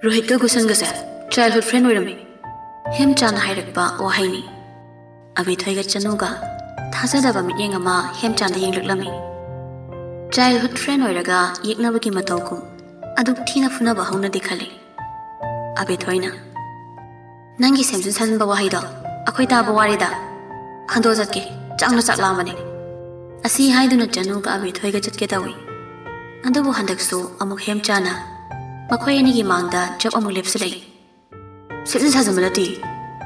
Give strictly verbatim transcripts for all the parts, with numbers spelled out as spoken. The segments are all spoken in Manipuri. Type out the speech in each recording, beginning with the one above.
ꯔꯣꯍꯤꯠꯀ ꯒꯨꯁꯟꯒꯁꯦ ꯆꯥꯏꯜꯍꯨꯗ ꯐ꯭ꯔꯦꯟ ꯑꯣꯏꯔꯝꯃꯤ꯫ ꯍꯦꯝꯆꯥꯟꯅ ꯍꯥꯏꯔꯛꯄ ꯋꯥꯍꯩꯅꯤ꯫ ꯑꯕꯦꯊꯣꯏꯒ ꯆꯅꯨꯒ ꯊꯥꯖꯗꯕ ꯃꯤꯠꯌꯦꯡ ꯑꯃ ꯍꯦꯝꯆꯥꯟꯗ ꯌꯦꯡꯂꯛꯂꯝꯃꯤ꯫ ꯆꯥꯏꯜꯍꯨꯗ ꯐ꯭ꯔꯦꯟ ꯑꯣꯏꯔꯒ ꯌꯦꯛꯅꯕꯒꯤ ꯃꯇꯧꯒꯨꯝ ꯑꯗꯨꯛ ꯊꯤꯅ ꯐꯨꯅꯕ ꯍꯧꯅꯗꯦ ꯈꯜꯂꯤ꯫ ꯑꯕꯦꯊꯣꯏꯅ, "ꯅꯪꯒꯤ ꯁꯦꯝꯖꯤꯟ ꯁꯥꯖꯤꯟꯕ ꯋꯥꯍꯩꯗꯣ ꯑꯩꯈꯣꯏ ꯇꯥꯕ ꯋꯥꯔꯦꯗ꯫ ꯍꯟꯗꯣ ꯆꯠꯀꯦ, ꯆꯥꯛꯅ ꯆꯥꯛ ꯂꯥꯝꯕꯅꯦ"꯫ ꯑꯁꯤ ꯍꯥꯏꯗꯨꯅ ꯆꯅꯨꯒ ꯑꯕꯦꯊꯣꯏꯒ ꯆꯠꯀꯦ ꯇꯧꯏ꯫ ꯑꯗꯨꯕꯨ ꯍꯟꯗꯛꯁꯨ ꯑꯃꯨꯛ ꯍꯦꯝꯆꯥꯟꯅ ꯃꯈꯣꯏ ꯑꯅꯤꯒꯤ ꯃꯥꯡꯗ ꯖꯞ ꯑꯃꯨꯛ ꯂꯦꯞꯁꯤꯜꯂꯛꯏ꯫ "ꯁꯦꯝꯖꯤꯟ ꯁꯥꯖꯤꯟꯕ ꯅꯠꯇꯦ,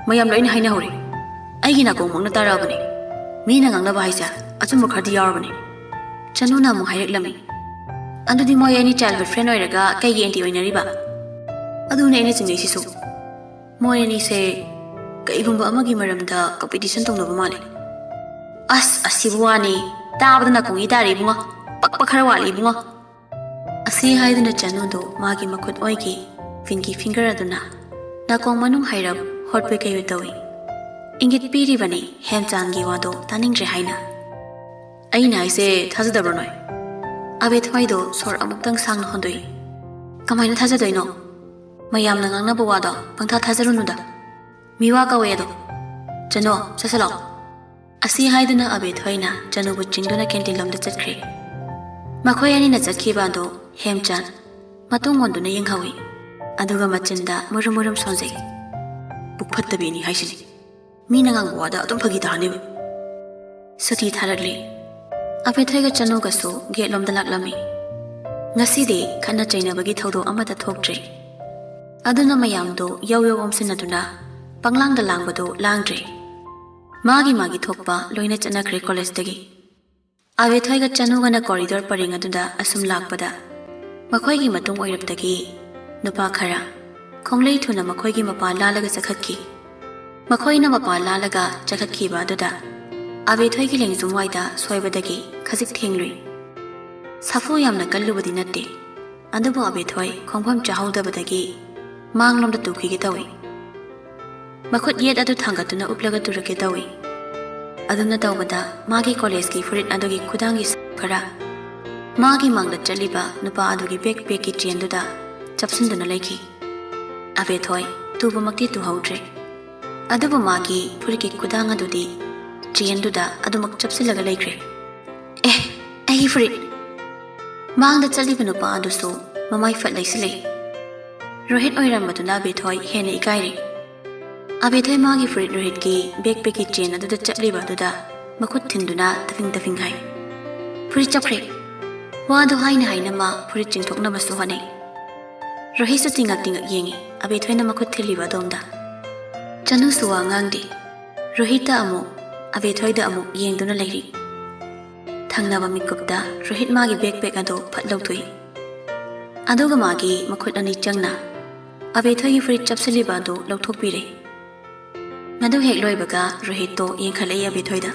ꯃꯌꯥꯝ ꯂꯣꯏꯅ ꯍꯥꯏꯅꯍꯧꯔꯦ꯫ ꯑꯩꯒꯤ ꯅꯥꯀꯣꯡꯃꯛꯅ ꯇꯥꯔꯛꯑꯕꯅꯦ꯫ ꯃꯤꯅ ꯉꯥꯡꯅꯕ ꯍꯥꯏꯁꯦ ꯑꯆꯨꯝꯕ ꯈꯔꯗꯤ ꯌꯥꯎꯔꯕꯅꯦ"꯫ ꯆꯅꯨꯅ ꯑꯃꯨꯛ ꯍꯥꯏꯔꯛꯂꯝꯃꯤ꯫ "ꯑꯗꯨꯗꯤ ꯃꯣꯏ ꯑꯅꯤ ꯆꯥꯏꯜꯍꯨꯗ ꯐ꯭ꯔꯦꯟ ꯑꯣꯏꯔꯒ ꯀꯩꯒꯤ ꯑꯦꯟꯇꯤ ꯑꯣꯏꯅꯔꯤꯕ?" "ꯑꯗꯨꯅꯦ ꯑꯩꯅ ꯆꯤꯡꯅꯩꯁꯤꯁꯨ꯫ ꯃꯣꯏ ꯑꯅꯤꯁꯦ ꯀꯩꯒꯨꯝꯕ ꯑꯃꯒꯤ ꯃꯔꯝꯗ ꯀꯝꯄꯤꯇꯤꯁꯟ ꯇꯧꯅꯕ ꯃꯥꯜꯂꯦ"꯫ "ꯑꯁ, ꯑꯁꯤꯕꯨ ꯋꯥꯅꯤ꯫ ꯇꯥꯕꯗ ꯅꯥꯀꯣꯡ ꯏ ꯇꯥꯔꯦ ꯏꯕꯨꯡꯉꯣ꯫ ꯄꯛꯄ ꯈꯔ ꯋꯥꯠꯂꯤ ꯏꯕꯨꯡꯉꯣ"꯫ ꯑꯁꯤ ꯍꯥꯏꯗꯨꯅ ꯆꯅꯨꯗꯨ ꯃꯥꯒꯤ ꯃꯈꯨꯠ ꯑꯣꯏꯒꯤ ꯄꯤꯡꯀꯤ ꯐꯤꯡꯒꯔ ꯑꯗꯨꯅ ꯅꯥꯀꯣꯡ ꯃꯅꯨꯡ ꯍꯩꯔꯞ ꯍꯣꯠꯄꯣꯏ ꯀꯩꯑꯣꯏ ꯇꯧꯏ꯫ ꯏꯪꯒꯤꯠ ꯄꯤꯔꯤꯕꯅꯤ ꯍꯦꯝꯆꯥꯟꯒꯤ ꯋꯥꯗꯣ ꯇꯥꯅꯤꯡꯗ꯭ꯔꯦ ꯍꯥꯏꯅ꯫ "ꯑꯩꯅ ꯍꯥꯏꯁꯦ ꯊꯥꯖꯗꯕ꯭ꯔꯣ ꯅꯣꯏ?" ꯑꯕꯦꯊꯣꯏꯗꯣ ꯁꯣꯔ ꯑꯃꯨꯛꯇꯪ ꯁꯥꯡꯅ ꯍꯣꯟꯗꯣꯛꯏ꯫ "ꯀꯃꯥꯏꯅ ꯊꯥꯖꯗꯣꯏꯅꯣ? ꯃꯌꯥꯝꯅ ꯉꯥꯡꯅꯕ ꯋꯥꯗꯣ ꯄꯪꯊꯥ ꯊꯥꯖꯔꯨꯅꯨꯗ꯫ ꯃꯤꯋꯥ ꯀꯧꯋꯦ ꯑꯗꯣ꯫ ꯆꯅꯣ, ꯆꯠꯁꯤꯜꯂꯣ"꯫ ꯑꯁꯤ ꯍꯥꯏꯗꯨꯅ ꯑꯕꯦꯊꯣꯏꯅ ꯆꯅꯨꯕꯨ ꯆꯤꯡꯗꯨꯅ ꯀꯦꯟꯇꯤꯟ ꯂꯣꯝꯗ ꯆꯠꯈ꯭ꯔꯦ꯫ ꯃꯈꯣꯏ ꯑꯅꯤꯅ ꯆꯠꯈꯤꯕ ꯑꯗꯨ ꯍꯦꯝꯆꯥꯟ ꯃꯇꯨꯡ ꯑꯣꯟꯗꯨꯅ ꯌꯦꯡꯍꯧꯏ꯫ ꯑꯗꯨꯒ ꯃꯆꯤꯟꯗ ꯃꯨꯔꯨꯝ ꯃꯨꯔꯨꯝ ꯁꯣꯟꯖꯩ꯫ "ꯄꯨꯛ ꯐꯠꯇꯕꯤꯅꯤ ꯍꯥꯏꯁꯤꯅꯤ꯫ ꯃꯤꯅ ꯉꯥꯡꯕ ꯋꯥꯗ ꯑꯗꯨꯝ ꯐꯥꯒꯤ ꯇꯥꯍꯟꯅꯤꯕ"꯫ ꯁꯨꯇꯤ ꯊꯥꯔꯛꯂꯤ꯫ ꯑꯕꯦꯊꯣꯏꯒ ꯆꯅꯨꯒꯁꯨ ꯒꯦꯠꯂꯣꯝꯗ ꯂꯥꯛꯂꯝꯃꯤ꯫ ꯉꯁꯤꯗꯤ ꯈꯠꯅ ꯆꯩꯅꯕꯒꯤ ꯊꯧꯗꯣꯛ ꯑꯃꯠꯇ ꯊꯣꯛꯇ꯭ꯔꯦ꯫ ꯑꯗꯨꯅ ꯃꯌꯥꯝꯗꯨ ꯌꯧ ꯌꯧ ꯑꯣꯝꯁꯤꯟꯅꯗꯨꯅ ꯄꯪꯂꯥꯡꯗ ꯂꯥꯡꯕꯗꯨ ꯂꯥꯡꯗ꯭ꯔꯦ꯫ ꯃꯥꯒꯤ ꯃꯥꯒꯤ ꯊꯣꯛꯄ ꯂꯣꯏꯅ ꯆꯠꯅꯈ꯭ꯔꯦ ꯀꯣꯂꯦꯖꯇꯒꯤ꯫ ꯑꯕꯦꯊꯣꯏꯒ ꯆꯅꯨꯒꯅ ꯀꯣꯔꯤꯗꯣꯔ ꯄꯔꯦꯡ ꯑꯗꯨꯗ ꯑꯁꯨꯝ ꯂꯥꯛꯄꯗ ꯃꯈꯣꯏꯒꯤ ꯃꯇꯨꯡ ꯑꯣꯏꯔꯞꯇꯒꯤ ꯅꯨꯄꯥ ꯈꯔ ꯈꯣꯡꯂꯩ ꯊꯨꯅ ꯃꯈꯣꯏꯒꯤ ꯃꯄꯥ ꯂꯥꯜꯂꯒ ꯆꯈꯠꯈꯤ꯫ ꯃꯈꯣꯏꯅ ꯃꯄꯥ ꯂꯥꯜꯂꯒ ꯆꯈꯠꯈꯤꯕ ꯑꯗꯨꯗ ꯑꯕꯦꯊꯣꯏꯒꯤ ꯂꯦꯡꯖꯨꯝ ꯋꯥꯏꯗ ꯁꯣꯏꯕꯗꯒꯤ ꯈꯖꯤꯛ ꯊꯦꯡꯂꯨꯏ꯫ ꯁꯥꯐꯨ ꯌꯥꯝꯅ ꯀꯜꯂꯨꯕꯗꯤ ꯅꯠꯇꯦ, ꯑꯗꯨꯕꯨ ꯑꯕꯦꯊꯣꯏ ꯈꯣꯡꯐꯝ ꯆꯥꯍꯧꯗꯕꯗꯒꯤ ꯃꯥꯡꯂꯣꯝꯗ ꯇꯨꯈꯤꯒꯦ ꯇꯧꯏ꯫ ꯃꯈꯨꯠ ꯌꯦꯠ ꯑꯗꯨ ꯊꯥꯡꯒꯠꯇꯨꯅ ꯎꯞꯂꯒ ꯇꯨꯔꯛꯀꯦ ꯇꯧꯏ꯫ ꯑꯗꯨꯅ ꯇꯧꯕꯗ ꯃꯥꯒꯤ ꯀꯣꯂꯦꯖꯀꯤ ꯐꯨꯔꯤꯠ ꯑꯗꯨꯒꯤ ꯈꯨꯗꯥꯡꯒꯤ ꯁꯔꯨꯛ ꯈꯔ ꯃꯥꯒꯤ ꯃꯥꯡꯗ ꯆꯠꯂꯤꯕ ꯅꯨꯄꯥ ꯑꯗꯨꯒꯤ ꯕꯦꯛ ꯄꯦꯛꯀꯤ ꯆꯦꯟꯗꯨꯗ ꯆꯞꯁꯤꯟꯗꯨꯅ ꯂꯩꯈꯤ꯫ ꯑꯕꯦꯊꯣꯏ ꯇꯨꯕꯃꯛꯇꯤ ꯇꯨꯍꯧꯗ꯭ꯔꯦ꯫ ꯑꯗꯨꯕꯨ ꯃꯥꯒꯤ ꯐꯨꯔꯤꯠꯀꯤ ꯈꯨꯗꯥꯡ ꯑꯗꯨꯗꯤ ꯆꯦꯟꯗꯨꯗ ꯑꯗꯨꯃꯛ ꯆꯞꯁꯤꯜꯂꯒ ꯂꯩꯈ꯭ꯔꯦ꯫ "ꯑꯦ, ꯑꯩꯒꯤ ꯐꯨꯔꯤꯠ!" ꯃꯥꯡꯗ ꯆꯠꯂꯤꯕ ꯅꯨꯄꯥ ꯑꯗꯨꯁꯨ ꯃꯃꯥꯏ ꯐꯠ ꯂꯩꯁꯤꯜꯂꯛꯏ꯫ ꯔꯣꯍꯤꯠ ꯑꯣꯏꯔꯝꯕꯗꯨꯅ ꯑꯕꯦꯊꯣꯏ ꯍꯦꯟꯅ ꯏꯀꯥꯏꯔꯦ꯫ ꯑꯕꯦꯊꯣꯏ ꯃꯥꯒꯤ ꯐꯨꯔꯤꯠ ꯔꯣꯍꯤꯠꯀꯤ backpackꯀꯤ chain ꯑꯗꯨꯗ ꯆꯞꯂꯤꯕ ꯑꯗꯨꯗ ꯃꯈꯨꯠ ꯊꯤꯟꯗꯨꯅ ꯇꯐꯤꯡ ꯇꯐꯤꯡ ꯍꯥꯏ꯫ "ꯐꯨꯔꯤꯠ ꯆꯞꯈ꯭ꯔꯦ!" ꯋꯥꯗꯨ ꯍꯥꯏꯅ ꯍꯥꯏꯅ ꯃꯥ ꯐꯨꯔꯤꯠ ꯆꯤꯡꯊꯣꯛꯅꯕꯁꯨ ꯍꯣꯠꯅꯩ꯫ ꯔꯣꯍꯤꯠꯁꯨ ꯇꯤꯡꯉꯛ ꯇꯤꯡꯉꯛ ꯌꯦꯡꯉꯤ, ꯑꯕꯦꯊꯣꯏꯅ ꯃꯈꯨꯠ ꯊꯤꯜꯂꯤꯕ ꯑꯗꯣꯝꯗ꯫ ꯆꯅꯨꯁꯨ ꯋꯥ ꯉꯥꯡꯗꯦ꯫ ꯔꯣꯍꯤꯠꯇ ꯑꯃꯨꯛ, ꯑꯕꯦꯊꯣꯏꯗ ꯑꯃꯨꯛ ꯌꯦꯡꯗꯨꯅ ꯂꯩꯔꯤ꯫ ꯊꯪꯅꯕ ꯃꯤꯀꯨꯞꯇ ꯔꯣꯍꯤꯠ ꯃꯥꯒꯤ backpack ꯑꯗꯨ ꯐꯠ ꯂꯧꯊꯣꯛꯏ꯫ ꯑꯗꯨꯒ ꯃꯥꯒꯤ ꯃꯈꯨꯠ ꯑꯅꯤ ꯆꯪꯅ ꯑꯕꯦꯊꯣꯏꯒꯤ ꯐꯨꯔꯤꯠ ꯆꯞꯁꯤꯜꯂꯤꯕ ꯑꯗꯨ ꯂꯧꯊꯣꯛꯄꯤꯔꯦ꯫ ꯃꯗꯨ ꯍꯦꯛ ꯂꯣꯏꯕꯒ ꯔꯣꯍꯤꯠꯇꯣ ꯌꯦꯡꯈꯠꯂꯛꯏ ꯑꯕꯦꯊꯣꯏꯗ꯫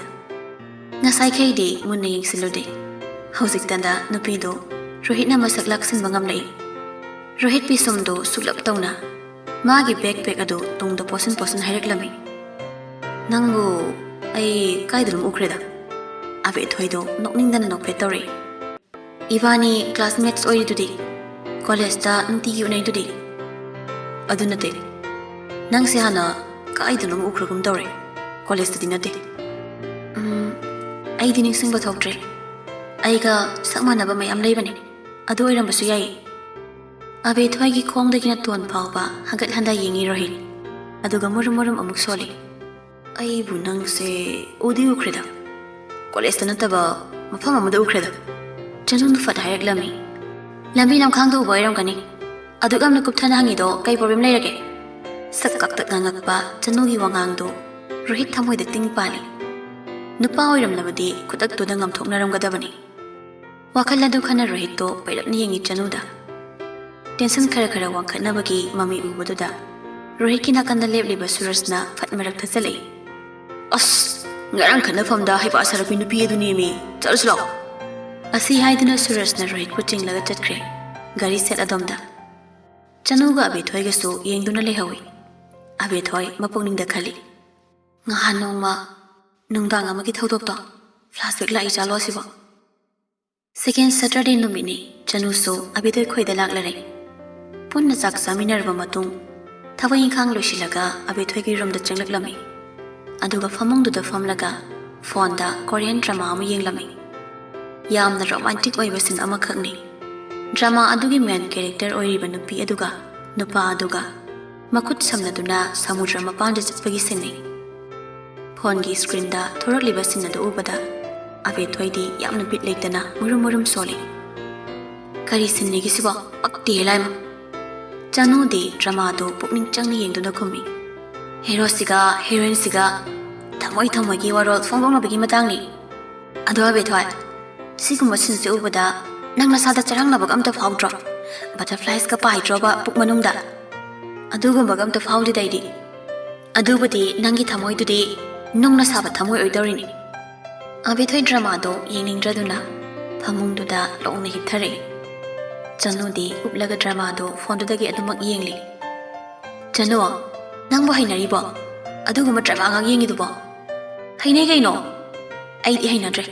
ꯉꯁꯥꯏꯈꯩꯗꯤ ꯃꯨꯟꯅ ꯌꯦꯡꯁꯤꯜꯂꯨꯗꯦ꯫ ꯍꯧꯖꯤꯛꯇꯗ ꯅꯨꯄꯤꯗꯣ ꯔꯣꯍꯤꯠꯅ ꯃꯁꯛ ꯂꯥꯛꯁꯤꯟꯕ ꯉꯝꯂꯛꯏ꯫ ꯔꯣꯍꯤꯠ ꯄꯤꯁꯨꯝꯗꯨ ꯁꯨꯛꯂꯞ ꯇꯧꯅ ꯃꯥꯒꯤ backpack ꯑꯗꯨ ꯇꯨꯡꯗ ꯄꯣꯠꯁꯤꯟ ꯄꯣꯠꯁꯤꯟ ꯍꯥꯏꯔꯛꯂꯝꯃꯤ꯫ "ꯅꯪꯕꯨ ꯑꯩ ꯀꯥꯏꯗꯅꯣꯝ ꯎꯈ꯭ꯔꯦꯗ?" ꯑꯕꯦꯊꯣꯏꯗꯣ ꯅꯣꯛꯅꯤꯡꯗꯅ ꯅꯣꯛꯐꯦꯠ ꯇꯧꯔꯛꯏ꯫ "ꯏꯕꯥꯅꯤ classmates ꯑꯣꯏꯔꯤꯗꯨꯗꯤ, collegeꯇ ꯅꯨꯡꯇꯤꯒꯤ ꯎꯅꯩꯗꯨꯗꯤ?" "ꯑꯗꯨ ꯅꯠꯇꯦ, ꯅꯪꯁꯦ ꯍꯥꯟꯅ ꯀꯥꯏꯗꯅꯣꯝ ꯎꯈ꯭ꯔꯒꯨꯝ ꯇꯧꯔꯦ, collegeꯇꯗꯤ ꯅꯠꯇꯦ?" "ꯎꯝ, ꯑꯩꯗꯤ ꯅꯤꯡꯁꯤꯡꯕ ꯊꯣꯛꯇ꯭ꯔꯦ꯫ ꯑꯩꯒ ꯁꯛ ꯃꯥꯟꯅꯕ ꯃꯌꯥꯝ ꯂꯩꯕꯅꯦ, ꯑꯗꯨ ꯑꯣꯏꯔꯝꯕꯁꯨ ꯌꯥꯏꯌꯦ꯫" ꯑꯕꯦꯊꯣꯏꯒꯤ ꯈꯣꯡꯗꯒꯤꯅ ꯇꯣꯟ ꯐꯥꯎꯕ ꯍꯟꯒꯠ ꯍꯟꯗ ꯌꯦꯡꯉꯤ ꯔꯣꯍꯤꯠ, ꯑꯗꯨꯒ ꯃꯨꯔꯨꯝ ꯃꯨꯔꯨꯝ ꯑꯃꯨꯛ ꯁꯣꯜꯂꯤ꯫ "ꯑꯩꯕꯨ ꯅꯪꯁꯦ ꯎꯗꯤ ꯎꯈ꯭ꯔꯦꯗ, collegeꯇ ꯅꯠꯇꯕ ꯃꯐꯝ ꯑꯃꯗ ꯎꯈ꯭ꯔꯦꯗ꯫" ꯆꯅꯨꯅ ꯐꯠ ꯍꯥꯏꯔꯛꯂꯝꯃꯤ꯫ "ꯂꯝꯕꯤ ꯂꯝꯈꯥꯡꯗ ꯎꯕ ꯑꯣꯏꯔꯝꯒꯅꯤ꯫ ꯑꯗꯨꯛ ꯌꯥꯝꯅ ꯀꯨꯞꯊꯅ ꯍꯪꯉꯤꯗꯣ ꯀꯩ problem ꯂꯩꯔꯒꯦ?" ꯁꯛ ꯀꯥꯛꯇꯛ ꯉꯥꯡꯉꯛꯄ ꯆꯅꯨꯒꯤ ꯋꯥꯉꯥꯡꯗꯣ ꯔꯣꯍꯤꯠ ꯊꯃꯣꯏꯗ ꯇꯤꯡ ꯄꯥꯜꯂꯤ꯫ ꯅꯨꯄꯥ ꯑꯣꯏꯔꯝꯂꯕꯗꯤ ꯈꯨꯗꯛꯇꯨꯗ ꯉꯥꯝꯊꯣꯛꯅꯔꯝꯒꯗꯕꯅꯤ꯫ ꯋꯥꯈꯜ ꯑꯗꯨ ꯈꯟꯅ ꯔꯣꯍꯤꯠꯇꯣ ꯄꯩꯔꯞꯅ ꯌꯦꯡꯉꯤ ꯆꯅꯨꯗ꯫ Tension ꯈꯔ ꯈꯔ ꯋꯥꯡꯈꯠꯅꯕꯒꯤ ꯃꯃꯤ ꯎꯕꯗꯨꯗ ꯔꯣꯍꯤꯠꯀꯤ ꯅꯥꯀꯟꯗ ꯂꯦꯞꯂꯤꯕ ꯁꯨꯔꯖꯅ ꯐꯠ ꯃꯔꯛ ꯊꯠꯆꯜꯂꯛꯏ꯫ "ꯑꯁ, ꯉꯔꯥꯡ ꯈꯠꯅꯐꯝꯗ ꯍꯩꯄꯥ ꯁꯥꯔꯛꯄꯤ ꯅꯨꯄꯤ ꯑꯗꯨꯅꯦꯃꯤ꯫ ꯆꯠꯂꯁꯤ ꯂꯥꯛꯑꯣ꯫" ꯑꯁꯤ ꯍꯥꯏꯗꯨꯅ ꯁꯨꯔꯖꯅ ꯔꯣꯍꯤꯠꯄꯨ ꯆꯤꯡꯂꯒ ꯆꯠꯈ꯭ꯔꯦ, ꯒꯥꯔꯤ ꯁꯦꯠ ꯑꯗꯣꯝꯗ꯫ ꯆꯅꯨꯒ ꯑꯕꯦꯊꯣꯏꯒꯁꯨ ꯌꯦꯡꯗꯨꯅ ꯂꯩꯍꯧꯏ꯫ ꯑꯕꯦꯊꯣꯏ ꯃꯄꯨꯛꯅꯤꯡꯗ ꯈꯜꯂꯤ, "ꯉꯍꯥꯟ ꯅꯣꯡꯃ ꯅꯨꯡꯗꯥꯡ ꯑꯃꯒꯤ ꯊꯧꯗꯣꯛꯇꯣ flashback ꯂꯥꯛꯏ ꯆꯥꯂꯣ ꯑꯁꯤꯕꯣ?" Second Saturday ꯅꯨꯃꯤꯠꯅꯤ꯫ ꯆꯅꯨꯁꯨ ꯑꯕꯦꯊꯣꯏ ꯈꯣꯏꯗ ꯂꯥꯛꯂꯔꯦ꯫ ꯄꯨꯟꯅ ꯆꯥꯛ ꯆꯥꯃꯤꯟꯅꯔꯕ ꯃꯇꯨꯡ ꯊꯕꯛ ꯏꯪꯈꯥꯡ ꯂꯣꯏꯁꯤꯜꯂꯒ ꯑꯕꯦꯊꯣꯏꯒꯤ ꯔꯨꯝꯗ ꯆꯪꯂꯛꯂꯝꯃꯤ꯫ ꯑꯗꯨꯒ ꯐꯃꯨꯡꯗꯨꯗ ꯐꯝꯂꯒ ꯐꯣꯟꯗ ꯀꯣꯔꯤꯌꯟ ꯗ꯭ꯔꯃꯥ ꯑꯃ ꯌꯦꯡꯂꯝꯃꯤ꯫ ꯌꯥꯝꯅ ꯔꯣꯃꯥꯟꯇꯤꯛ ꯑꯣꯏꯕ ꯁꯤꯟ ꯑꯃꯈꯛꯅꯤ꯫ ꯗ꯭ꯔꯃꯥ ꯑꯗꯨꯒꯤ ꯃꯦꯟ ꯀꯦꯔꯦꯛꯇꯔ ꯑꯣꯏꯔꯤꯕ ꯅꯨꯄꯤ ꯑꯗꯨꯒ ꯅꯨꯄꯥ ꯑꯗꯨꯒ ꯃꯈꯨꯠ ꯁꯝꯅꯗꯨꯅ ꯁꯃꯨꯗ꯭ꯔ ꯃꯄꯥꯟꯗ ꯆꯠꯄꯒꯤ ꯁꯤꯟꯅꯤ꯫ ꯐꯣꯟꯒꯤ ꯁ꯭ꯀ꯭ꯔꯤꯟꯗ ꯊꯣꯔꯛꯂꯤꯕ ꯁꯤꯟ ꯑꯗꯨ ꯎꯕꯗ ꯑꯕꯦꯊꯣꯏꯗꯤ ꯌꯥꯝꯅ ꯕꯤꯠ ꯂꯩꯇꯅ ꯃꯨꯔꯨꯝ ꯃꯨꯔꯨꯝ ꯁꯣꯜꯂꯤ꯫ "ꯀꯔꯤ ꯁꯤꯟꯅꯤꯒꯤꯁꯤꯕꯣ? ꯄꯛꯇꯦ ꯂꯥꯏꯃ!" ꯆꯅꯨꯗꯤ ꯗ꯭ꯔꯃꯥꯗꯨ ꯄꯨꯛꯅꯤꯡ ꯆꯪꯅ ꯌꯦꯡꯗꯨꯅ ꯈꯨꯝꯃꯤ꯫ "ꯍꯦꯔꯣꯁꯤꯒ ꯍꯦꯔꯣꯏꯟꯁꯤꯒ ꯊꯃꯣꯏ ꯊꯃꯣꯏꯒꯤ ꯋꯥꯔꯣꯜ ꯐꯣꯡꯗꯣꯛꯅꯕꯒꯤ ꯃꯇꯥꯡꯅꯤ꯫ ꯑꯗꯣ ꯑꯕꯦꯊꯣꯏ, ꯁꯤꯒꯨꯝꯕ ꯁꯤꯟꯁꯦ ꯎꯕꯗ ꯅꯪ ꯅꯁꯥꯗ ꯆꯔꯥꯡꯅꯕꯒ ꯑꯝꯇ ꯐꯥꯎꯗ꯭ꯔꯣ? ꯕꯇꯔꯐ꯭ꯂꯥꯏꯁꯀ ꯄꯥꯏꯗ꯭ꯔꯣꯕ ꯄꯨꯛ ꯃꯅꯨꯡꯗ? ꯑꯗꯨꯒꯨꯝꯕꯒ ꯑꯝꯇ ꯐꯥꯎꯗꯦꯗ ꯑꯩꯗꯤ꯫ ꯑꯗꯨꯕꯨꯗꯤ ꯅꯪꯒꯤ ꯊꯃꯣꯏꯗꯨꯗꯤ ꯅꯨꯡꯅ ꯁꯥꯕ ꯊꯃꯣꯏ ꯑꯣꯏꯗꯧꯔꯤꯅꯤ꯫" ꯑꯕꯦꯊꯣꯏ ꯗ꯭ꯔꯃꯥꯗꯣ ꯌꯦꯡꯅꯤꯡꯗ꯭ꯔꯗꯨꯅ ꯐꯃꯨꯡꯗꯨꯗ ꯂꯣꯡꯅ ꯍꯤꯞꯊꯔꯛꯏ꯫ ꯆꯅꯨꯗꯤ ꯎꯞꯂꯒ ꯗ꯭ꯔꯃꯥꯗꯣ ꯐꯣꯟꯗꯨꯗꯒꯤ ꯑꯗꯨꯃꯛ ꯌꯦꯡꯂꯤ꯫ "ꯆꯅꯨ, ꯅꯪꯕꯨ ꯍꯩꯅꯔꯤꯕꯣ? ꯑꯗꯨꯒꯨꯝꯕ ꯗ꯭ꯔꯃꯥ ꯉꯥꯛ ꯌꯦꯡꯉꯤꯗꯨꯕꯣ?" "ꯍꯩꯅꯩ ꯀꯩꯅꯣ?" "ꯑꯩꯗꯤ ꯍꯩꯅꯗ꯭ꯔꯦ꯫"